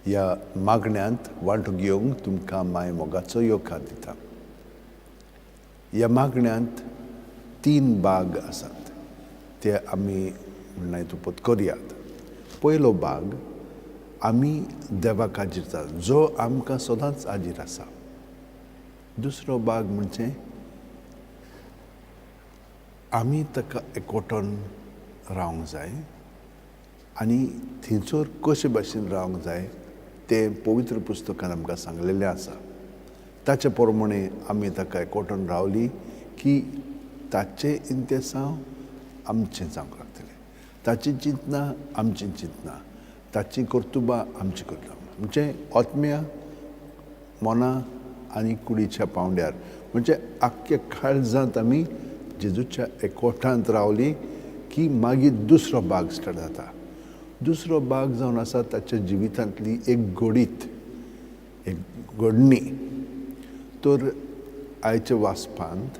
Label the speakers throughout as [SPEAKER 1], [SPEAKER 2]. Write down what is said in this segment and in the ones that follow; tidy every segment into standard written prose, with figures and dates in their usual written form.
[SPEAKER 1] ह्या मागण्यांत वांटो घेवंक तुमकां माय मोगाचो येवकार दिता. ह्या मागण्यांत तीन भाग आसात, ते आमी म्हणल्यार तुपत करयात. पयलो भाग, आमी देवाक हाजीर जाता, जो आमकां सदांच हाजीर आसा. दुसरो भाग म्हणजे आमी ताका एकवटून रावंक जाय आनी थंयसर कशे भाशेन रावंक जाय तें पवित्र पुस्तकान आमकां सांगलेलें आसा. ताचे प्रमाणे आमी ताका एकवटून रावली की ताचें इंतेसांव आमचें जावंक लागतलें, ताचीं चिंतनां आमचीं चिंतनां, ताचीं कर्तुबां आमचीं कर्तुबां. म्हणजे आत्म्या, मना आनी कुडीच्या पांवड्यार, म्हणजे आख्ख्या काळजांत आमी जेजूच्या एकवटांत रावली की मागीर दुसरो भाग स्टार्ट जाता. दुसरो भाग जावन आसा ताच्या जिवितांतली एक घडीत, एक घडणी. तर आयच्या वाचपांत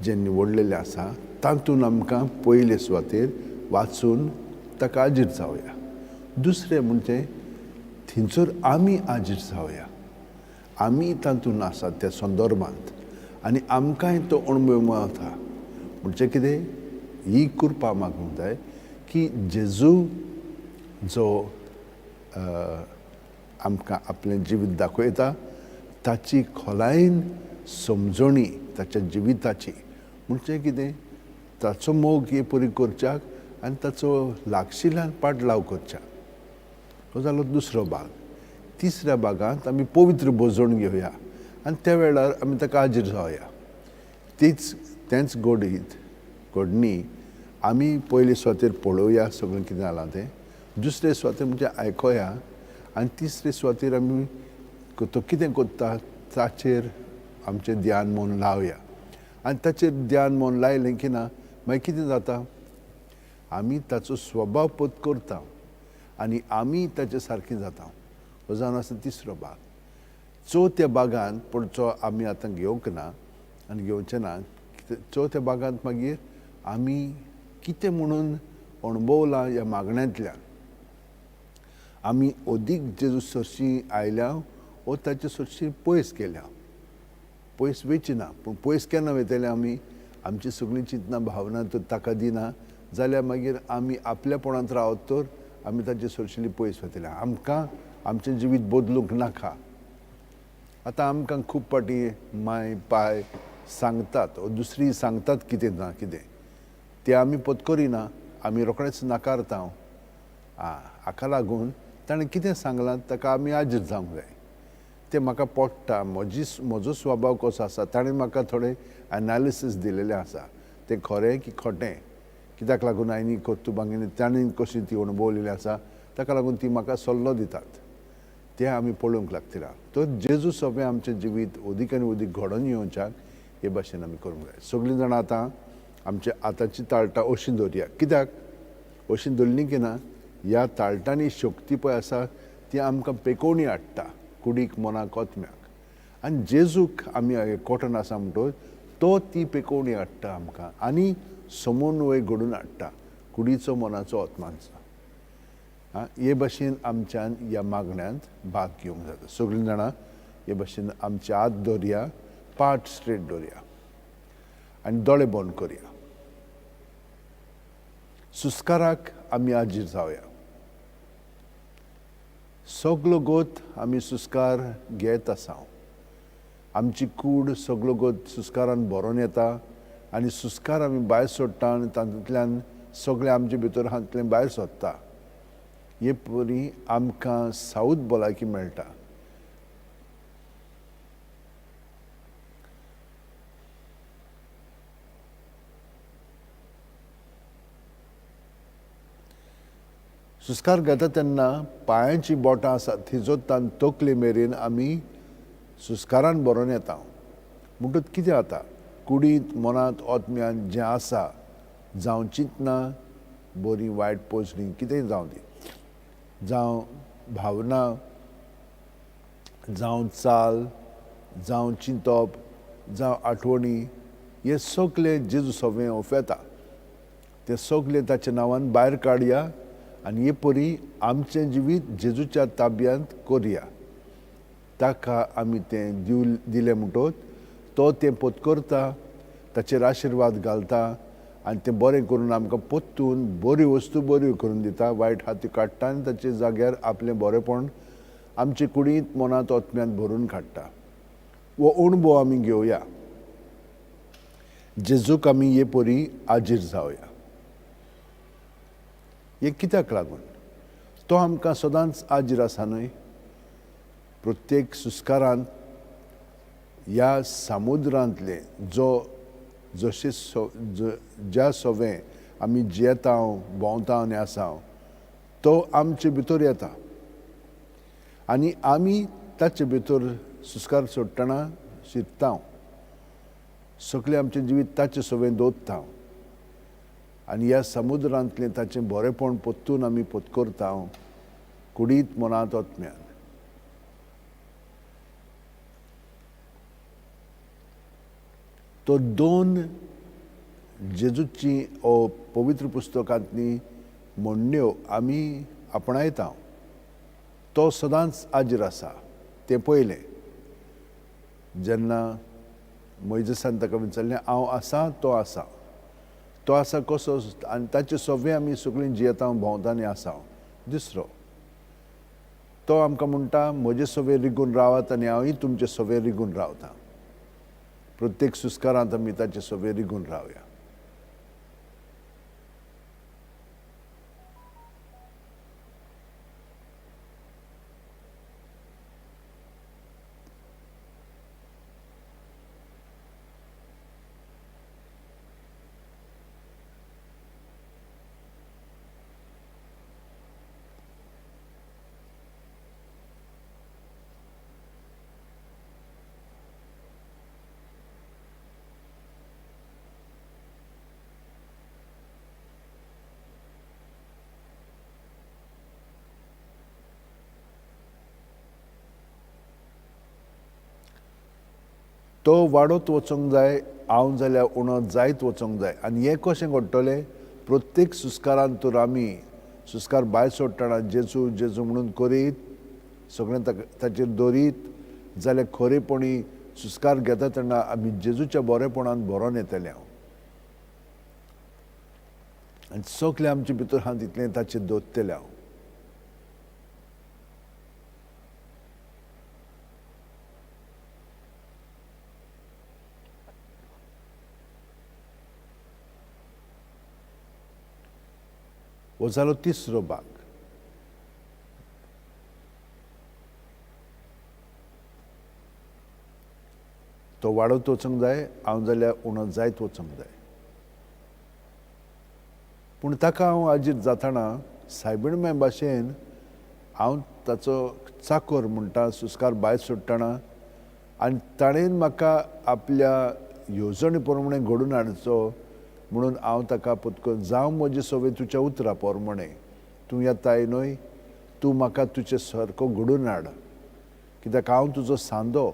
[SPEAKER 1] जें निवडलेलें आसा तातूंत आमकां पयले सुवातेर वाचून ताका हाजीर जावया. दुसरें म्हणजे थंयसर आमी हाजीर जावया, आमी तातूंत आसात त्या संदर्भांत आनी आमकांय तो अणभव मेळता. म्हणजे कितें, ही कृपा मागूंक जाय की जेजू जो आमकां आपलें जिवीत दाखयता ताची खोलायेन समजणी ताच्या जिविताची, म्हणजे कितें, ताचो मोग हे परी करच्याक आनी ताचो लागशिल्ल्यान पाटलाव करच्याक. हो जालो दुसरो भाग. तिसऱ्या भागांत आमी पवित्र भोजण घेवया आनी त्या वेळार आमी ताका हाजीर जावया. तीच तेंच घडीत घडणी आमी पयले सुवातेर पळोवया सगळें कितें जालां तें, दुसरे सुवातेर म्हणजे आयकोया आनी तिसरे सुवातेर आमी तो कितें करता ताचेर आमचें ध्यान मन लावया. आनी ताचेर ध्यान मन लायलें की ना मागीर कितें जाता, आमी ताचो स्वभाव पत करता आनी आमी ताचे सारकें जाता. हो जावन आसा तिसरो भाग. चवथ्या भागांत पूण जो आमी आतां घेवंक ना आनी घेवचें ना, चवथ्या भागांत मागीर आमी कितें म्हणून अणभवलां ह्या मागण्यांतल्यान, आमी अदीक जेजू सरशीं आयल्या वो ताचे सरशीं पयस गेल्या. पयस वयची ना, पूण पयस केन्ना वयतले आमी, आमची सगळीं चिंतनां भावना तर ताका दिना जाल्यार मागीर आमी आपल्यापणांत रावत तर आमी ताचे सरशिली पयस वतले. आमकां आमचें जिवीत बदलूंक नाका. आतां आमकां खूब फावटी माय पाय सांगतात वो दुसरी सांगतात कितें ना कितें, तें आमी पत्करिना, आमी रोखडेच नाकारता. हाका लागून ताणें कितें सांगलां ताका आमी हाजीर जावंक जाय. तें म्हाका पडटा, म्हजो स्वभाव कसो आसा ताणें म्हाका थोडें एनालिसीस दिलेलें आसा, तें खरें की खोटें, कित्याक लागून हांवें कर्तुबांनी ताणें कशी ती अणभवलेली आसा ताका लागून ती म्हाका सल्लो दितात, तें आमी पळोवंक लागतले. तर जेजू सगळें आमचें जिवीत अदीक आनी अदीक घडोवन येवच्याक हे भाशेन आमी करूंक जाय. सगळीं जाणां आतां आमच्या आतांची ताळटां अशीं दवरया. कित्याक अशीं दवरलीं की ना, ह्या ताळटांनी शक्ती पळय आसा ती आमकां पेकोवणी हाडटा कुडीक, मनाक, आत्म्याक. आनी जेजूक आमी एकवटान आसा म्हणटकच तो ती पेकोवणी हाडटा आमकां आनी समन्वय घडोवन हाडटा कुडीचो, मनाचो, आत्मांचो. हे भाशेन आमच्यान ह्या मागण्यांत भाग घेवंक जाता. सगळीं जाणां हे भाशेन आमचे हात दवरया, पाट स्ट्रेट दवरया आनी दोळे बंद करया. सुस्काराक आमी हाजीर जावया. सगलो गोत आमी सुस्कार घेत आसा. आमची कूड सगलो गोत सुस्कारान भरोन येता आनी सुस्कार आमी भायर सोडटा आनी तातूंतल्यान सगळें आमचे भितर हातलें भायर सोदता. हे परी आमकां सावध भलायकी मेळटा. सुस्कार घेता तेन्ना पांयांची बोटां आसात थिजोतान तकले मेरेन आमी सुस्कारान भरोन येता. म्हणटकच कितें जाता, कुडींत, मनांत, आत्म्यांत जें आसा, जावं चिंतनां बरीं वायट पोसलीं कितेंय जावं दी, जावं भावना, जावं चाल, जावं चिंतप, जावं आठवणी, हे सगळे जेजू सगळें ओफेता, ते सगळे ताच्या नांवान भायर काडया आनी हे परी आमचें जिवीत जेजूच्या ताब्यांत करया. ताका आमी तें दिलें म्हणटोच तो तें पोतकरता, ताचेर आशिर्वाद घालता आनी तें बरें करून आमकां पोत्तून बऱ्यो वस्तू बऱ्यो करून दिता. वायट हाती काडटा आनी ताचे जाग्यार आपलें बरेंपण आमचे कुडींत मनांत आत्म्यांत भरून काडटा. हो अणभव आमी घेवया. जेजूक आमी हे परी आजीर जावया. हें कित्याक लागून? तो आमकां सदांच आजीर आसा न्हय. प्रत्येक सुस्कारांत ह्या समुद्रांतलें जो जशें ज्या सवें आमी जियेता भोंवता आनी आसा तो आमचे भितर येता आनी आमी ताचे भितर सुस्कार सोडटना शिरता. सगळें आमचें जिवीत ताचे सवें दवरता आनी ह्या समुद्रांतलें ताचें बरेंपण पोत्तून आमी पोतकरता कुडींत मनांत आत्म्यान. तो दोन जेजूची ओ पवित्र पुस्तकांतली म्हणण्यो आमी आपणायता. तो सदांच आजीर आसा. तें पयलें जेन्ना मोयजेसान ताका विचारलें हांव आसा तो आसा, तो आसा कसो आनी ताचे सगळें आमी सगळीं जियेता भोंवता आनी आसा. दुसरो तो आमकां म्हणटा म्हजे सवे रिगून रावात आनी हांवूय तुमचे सवे रिगून रावता. प्रत्येक सुस्कारांत आमी ताचे सवे रिगून रावया. तो वाडत वचोंक जाय, हांव जाल्यार उणो जायत वचोंक जाय. आनी हें कशें घडटलें? प्रत्येक सुस्कारान तर आमी सुस्कार भायर सोडटना जेजू जेजू म्हणून करीत सगळें ताचेर दवरीत जाल्यार खरेपणी सुस्कार घेता तेन्ना आमी जेजूच्या बरेपणान भरोन येतले हांव आनी सगळें आमचे भितर आहा तितलें ताचेर दवरतलें हांव. हो जालो तिसरो भाग. तो वाडत वचूंक जाय, हांव जाल्यार उणो जायत वचूंक जाय. पूण ताका हांव आजीर जातना सायबीण माय भाशेन हांव ताचो चाकोर म्हणटा सुस्कार भायर सोडटना आनी ताणें म्हाका आपल्या येवजणे प्रमाणे घडून हाडचो म्हणून हांव ताका पत्करून जावं म्हजे सवे तुज्या उतरा प्रमाणे तूं येताय न्हय, तूं म्हाका तुजे सारको घडून हाड कित्याक हांव तुजो सांदो.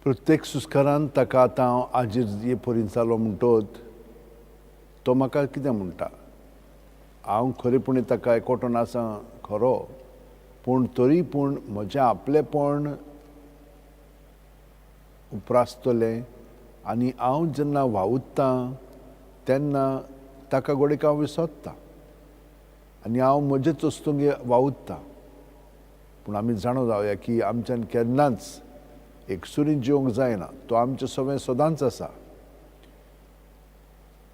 [SPEAKER 1] प्रत्येक सुस्कारान ताका आतां हांव आजीर हे परीन जालो म्हणटोच तो म्हाका कितें म्हणटा, हांव खरेपणी ताका एकवटून आसा खरो, पूण तरी पूण म्हजें आपलेपण उप्रासतलें आनी हांव जेन्ना वावुरतां तेन्ना ताका घडयेक हांव विसरतां आनी हांव म्हजेच वस्तूंक वावुरतां. पूण आमी जाणा जावया की आमच्यान केन्नाच एकसुरी जिवंक जायना, तो आमचें सगळें सदांच आसा.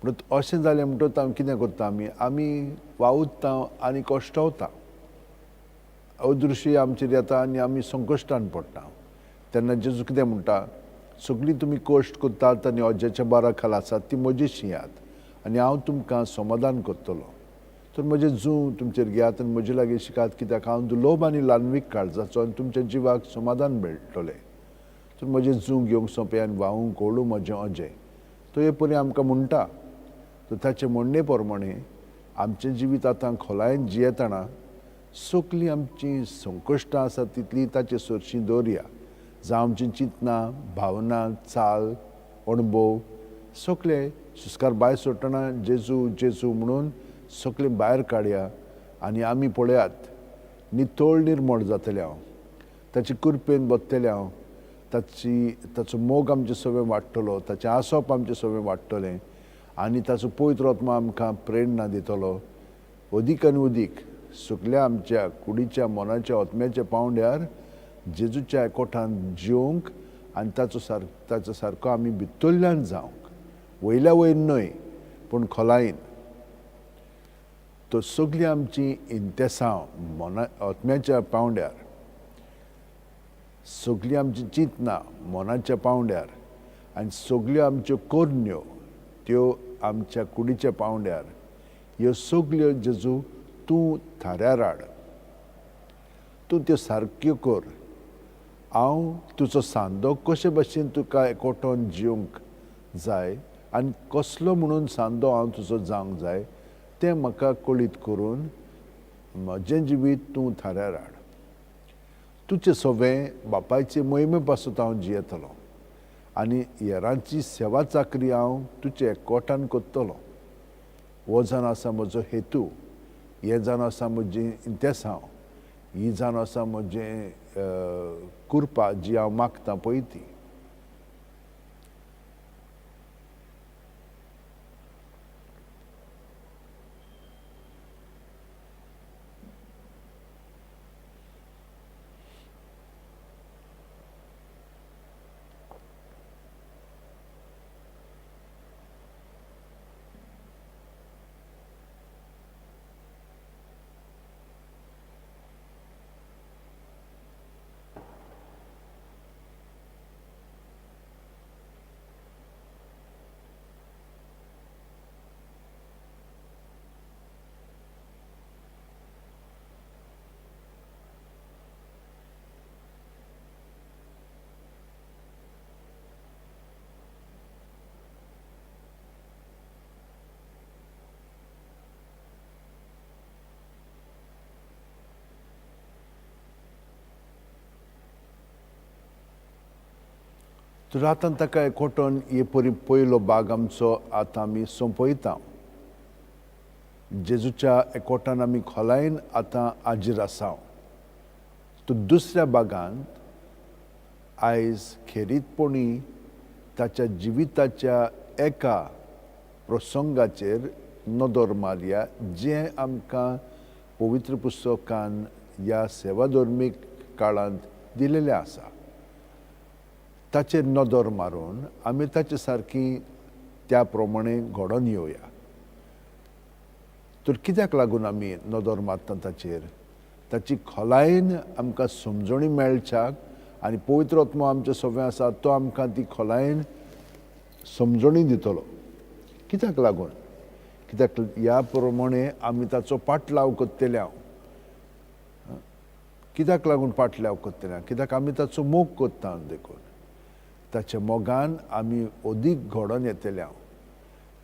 [SPEAKER 1] पूण अशें जालें म्हणटकच आमी कितें करता, आमी आमी वावुरता आनी कश्टवता, अदृश्य आमचेर येता आनी आमी संकश्टान पडटा. तेन्ना जेजू कितें म्हणटा, सगळीं तुमी कश्ट करतात आनी अज्याच्या बारा खाला आसात ती म्हजेशी येयात आनी हांव तुमकां समाधान करतलो. तर म्हजें जूं तुमचेर घेयात आनी म्हजे लागीं शिकात, कित्याक हांव दुलोब आनी ल्हानवीक काळजाचो आनी तुमच्या जिवाक समाधान मेळटलें. तर म्हजें जूं घेवंक सोंपें आनी व्हांवूंक ओडूं म्हजें अजें. तो हे परी आमकां म्हणटा. तर ताचे म्हणणे प्रमाणे आमचें जिवीत आतां खोलायेन जियेतना सगळीं आमचीं संकश्टां आसा तितलीं ताचे सरशीं दवरया. जावं आमचीं चिंतनां, भावना, चाल, अणभव सगळे सुस्कार भायर सोडटना जेजू जेजू म्हणून सगळें भायर काडया आनी आमी पळयात नितळ निर्मळ जातलें हांव, ताचे कृपेन बसतलें हांव, ताचो मोग आमचें सगळें वाडटलो, ताचें आसप आमचें सगळें वाडटलें आनी ताचो पवित्र आत्मा आमकां प्रेरणा दितलो. अदीक आनी अदीक सगल्या आमच्या कुडीच्या, मनाच्या, आत्म्याच्या पांवड्यार जेजूच्या एकवटान जिवंक आनी ताचो सारको आमी भितरल्यान जावंक, वयल्या वयर न्हय पूण खोलायेन. तो सगळीं आमची इंतेसांव मना आत्म्याच्या पांवड्यार, सगळीं आमची चिंतनां मनाच्या पांवड्यार आनी सगळ्यो आमच्यो करण्यो त्यो आमच्या कुडीच्या पांवड्यार, ह्यो सगळ्यो जेजू तूं थाऱ्यार हाड, तूं त्यो सारक्यो कर. हांव तुजो सांदो कशे भशेन तुका एकवटोन जिवंक जाय आनी कसलो म्हणून सांदो हांव तुजो जावंक जाय तें म्हाका कळीत करून म्हजें जिवीत तूं थाऱ्यार हाड. तुजें सगळें बापायचे मोहिमे पासत हांव जियेतलो आनी हेरांची सेवा चाकरी हांव तुजे एकवटान करतलो. हो जावन आसा म्हजो हेतू, हें जावन आसा म्हजें इंतेसांव, ही जावन आसा म्हजें कृपा जी हांव मागतां पळय ती. तर आतां ताका एकवटून हे परी पयलो भाग आमचो आतां आमी सोंपयता. जेजूच्या एकवटान आमी खोलायेन आतां हाजीर आसा. तर दुसऱ्या भागांत आयज खेरीतपणी ताच्या जिविताच्या एका प्रसंगाचेर नदर मारया, जें आमकां पवित्र पुस्तकान ह्या सेवाधर्मीक काळांत दिलेलें आसा. ताचेर नदर मारून आमी ताचे सारकी त्या प्रमाणे घडोवन येवया. तर कित्याक लागून आमी नदर मारता ताचेर, ताची खोलायेन आमकां समजणी मेळच्याक आनी पवित्र आत्मो आमचें सगळें आसा तो आमकां ती खोलायेन समजणी दितलो. कित्याक लागून, कित्याक ह्या प्रमाणे आमी ताचो पाटलाव करतले हांव. कित्याक लागून पाटलाव करतले, कित्याक आमी ताचो मोग करता देखून ताच्या मोगान आमी अदीक घडोवन येतले हांव,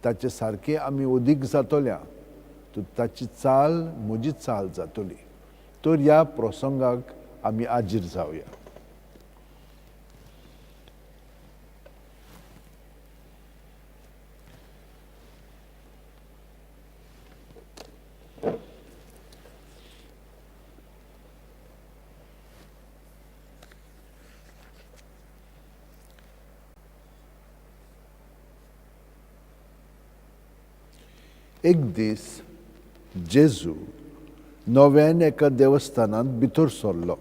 [SPEAKER 1] ताचे सारकें आमी अदीक जातले हांव, तर ताची चाल म्हजी चाल जातली. तर ह्या प्रसंगाक आमी आजीर जावया. एक दीस जेजू नव्यान एका देवस्थानांत भितर सरलो.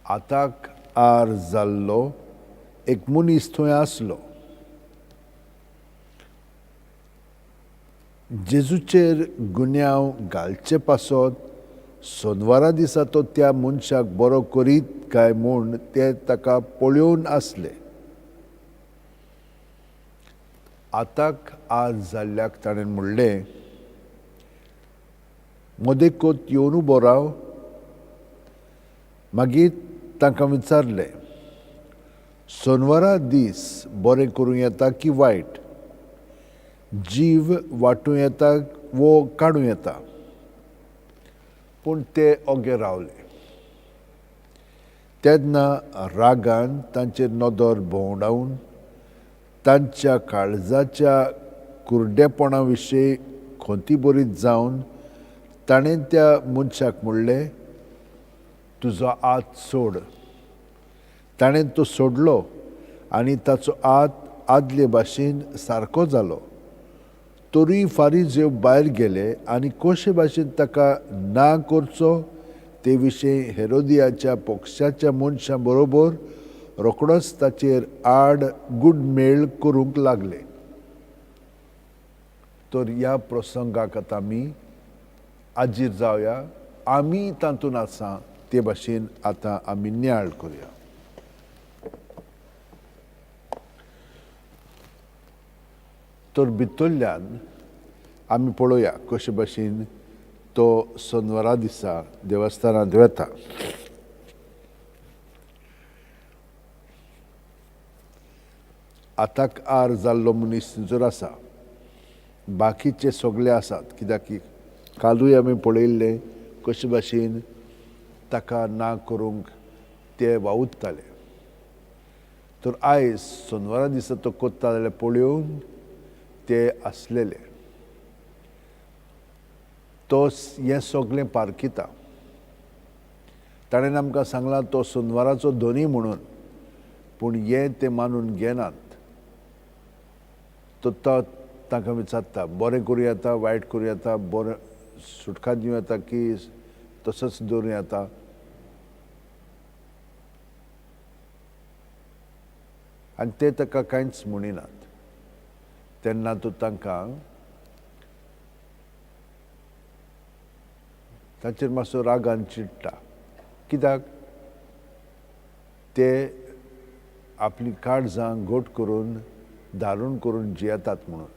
[SPEAKER 1] आताक आर जाल्लो एक मनीस थंय आसलो. जेजूचेर गुन्यांव घालचे पासत सोनवारा दिसा तो त्या मनशाक बरो करीत काय म्हूण ते ताका पळोवन आसले. आताक आर जाल्ल्याक ताणें म्हणलें, मदेकोत येवन उबो राव. मागीर तांकां विचारलें, सोनवारा दीस बरें करूं येता की वायट, जीव वांटूं येता वो काडूं येता? पूण ते ओगे रावले. तेन्ना रागान तांचेर नदर भोंवडावन तांच्या काळजाच्या कुरडेपणा विशीं खंती बरीत जावन ताणें त्या मनशाक म्हणलें, तुजो हात सोड. ताणें तो सोडलो आनी ताचो हात आदले भाशेन सारको जालो. तरूय फारीजेव भायर गेले आनी कशे भाशेन ताका ना करचो ते विशीं हेरोदियाच्या पक्षाच्या मनशां बरोबर रोखडोच ताचेर आड गुडमेळ करूंक लागले. तर ह्या प्रसंगाक आतां आमी आजीर जावया, आमी तातूंत आसा ते भाशेन आतां आमी नियाळ करुया. तर भितरल्यान आमी पळोवया कशे भाशेन तो सोनवारा दिसा देवस्थानांत वता. आताक आर जाल्लो मनीस जर आसा, बाकीचे सगळे आसात, कित्याक की कालूय आमी पळयल्लें कशे भाशेन ताका ना करूंक ते वावुरताले. तर आयज सोनवारा दिसा तो कोत्ता जाल्यार पळोवन ते आसलेले. तो हें सगळें पारखिता. ताणें आमकां सांगलां तो सोनवाराचो धनी म्हणून, पूण हें ते मानून घेनात. तो तांकां विचारता, बरें करूं येता, वायट करूं येता, बरें सुटका दिवं येता की तसोच दवरूं येता? आनी ते ताका कांयच म्हणिनात. तेन्ना तो तांकां तांचेर मातसो रागान चिडटा, कित्याक ते आपली काळजां घट करून दारूण करून जियेतात म्हणून.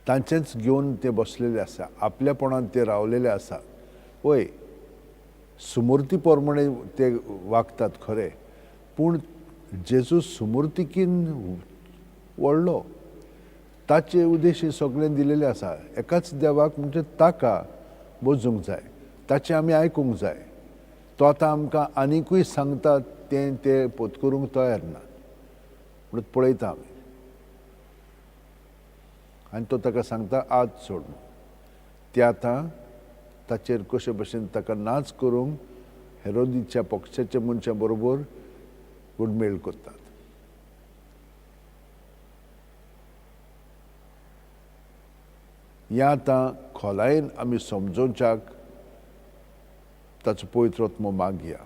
[SPEAKER 1] तांचेंच घेवन ते बसलेले आसा, आपल्यापणान ते रावलेले आसा. वय सुमुर्ती प्रमाणे ते वागतात खरें, पूण जेजू सुमुर्तिकीन व्हडलो. ताचे उद्देश सगळें दिलेले आसा. एकाच देवाक म्हणजे ताका बोजूंक जाय, ताचें आमी आयकूंक जाय. तो आतां आमकां आनिकूय सांगता तें ते पोत करूंक तयार ना म्हणून पळयता आमी. आनी तो ताका सांगता आज सोड. ते आतां ताचेर कशे भशेन ताका नाच करूंक हेरोदीच्या पक्षाच्या मनशां बरोबर गुडमेळ करतात. ह्या आतां खोलायेन आमी समजोवच्याक ताचो पवित्र आत्मो मागया.